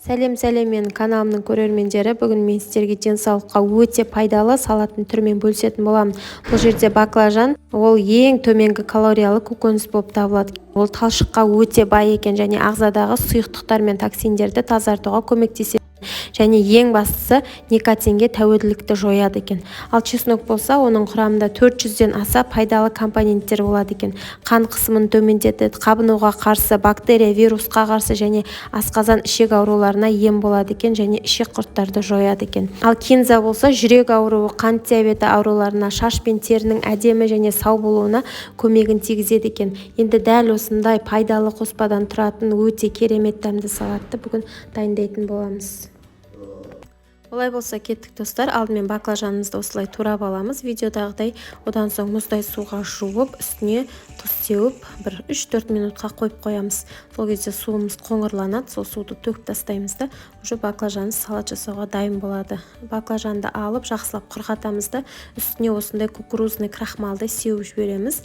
Сәлем сәлем менің каналымның көрермендері. Бүгін мен сіздерге денсаулыққа өте пайдалы салаттың түрімен бөлісетін боламын. Бұл жерде баклажан, ол ең төменгі калориялы көкөніс болып табылады. Ол талшыққа өте бай екен және ағзадағы сұйықтықтар мен токсиндерді тазартуға көмектеседі. Және ең бастысы никотинге тәуелділікті жояды екен. Ал чеснок болса, оның құрамында 400-ден аса пайдалы компоненттер болады екен. Қан қысымын төмендетеді, қабынуға қарсы, бактерия, вирусқа қарсы және асқазан ішек ауруларына ем болады екен және ішек құрттарды жояды екен. Ал кинза болса, жүрек ауруы, қант диабеті ауруларына, шаш пен терінің әдемі және сау болуына көмегін тигізеді екен. Енді дәл осындай пайдалы қоспадан тұратын өте керемет дәмді салатты бүгін дайындайтын боламыз. Олай болса кеттік, достар. Алдымен баклажанымызды осылай турап аламыз видеодағыдай. Одан соң мұздай суға жуып, үстіне тұз сеуіп, бір 3-4 минутқа қойып қоямыз. Сол кезде суымыз қоңырланады, сол суды төгіп тастаймыз да, уже баклажанымыз салат жасауға дайын болады. Баклажанды алып, жақсылап құрғатамыз да, үстіне осындай кукурузный крахмалды сеуіп жібереміз.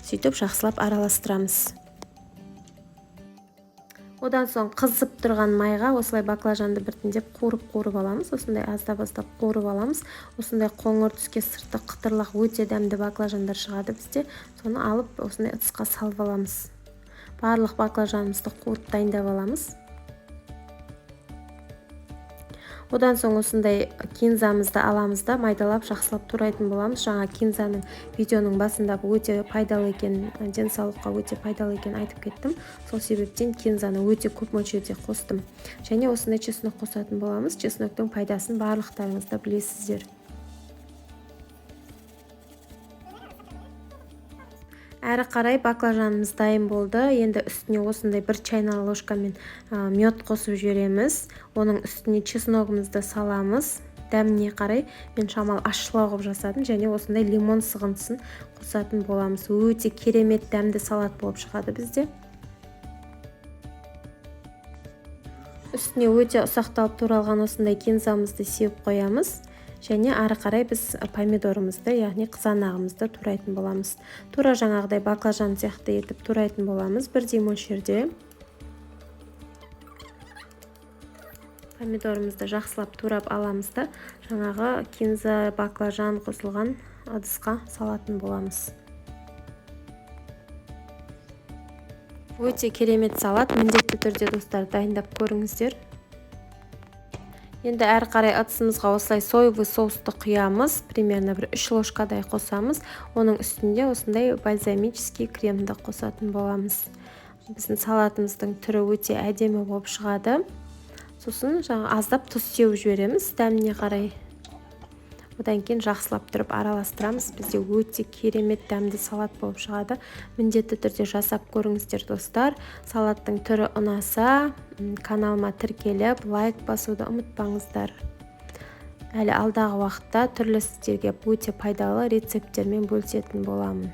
Сөйтіп жақсылап араластырамыз. Одан соң қызып тұрған майға осылай баклажанды біртіндеп қуырып-қуырып аламыз. Осындай аздап-аздап қуырып аламыз. Осындай қоңыр түске, сырты қытырлақ, өте дәмді баклажандар шығады бізде. Соны алып, осындай ыдысқа салып аламыз. Барлық баклажанымызды қуырып дайындап аламыз. Одан соң осындай кинзамызды аламыз да, майдалап жақсылап турайтын боламыз. Жаңа кинзаның видеоның басында өте пайдалы екен, денсаулыққа өте пайдалы екенін айтып кеттім. Сол себептен кинзаны өте көп мөлшерде қостым. Және осындай чеснок қосатын боламыз. Чесноктың пайдасын барлықтарыңыз да білесіздер. Әрі қарай баклажанымыз дайын болды. Енді үстіне осындай бір чайная ложкамен мед қосып жібереміз. Оның үстіне чесногымызды саламыз. Дәміне қарай мен шамалы ащылау қылып жасадым және осындай лимон сығындысын қосатын боламыз. Өте керемет дәмді салат болып шығады бізде. Үстіне өте ұсақталып туралған осындай кинзамызды сеуіп қоямыз. Және ары қарай біз помидорымызды, яғни қызанағымызды турайтын боламыз. Тура жаңағыдай баклажан сияқты етіп турайтын боламыз бірдей мөлшерде. Помидорымызды жақсылап турап аламыз да, жаңағы кинза, баклажан қосылған ыдысқа салатын боламыз. Өте керемет салат, міндетті түрде, достар, дайындап көріңіздер. Енді әрі қарай ыдысымызға осылай соевый соусты құямыз, примерно бір 3 ложкадай қосамыз. Оның үстінде осындай бальзамический кремді қосатын боламыз. Біздің салатымыздың түрі өте әдемі болып шығады. Сосын жаңа аздап тұз сеуіп жібереміз дәміне қарай. Одан кейін жақсылап тұрып араластырамыз. Бізде өте керемет дәмді салат болып шығады. Міндетті түрде жасап көріңіздер, достар. Салаттың түрі ұнаса, каналыма тіркеліп, лайк басуды ұмытпаңыздар. Әлі алдағы уақытта түрлі сіздерге өте пайдалы рецепттермен бөлісетін боламын.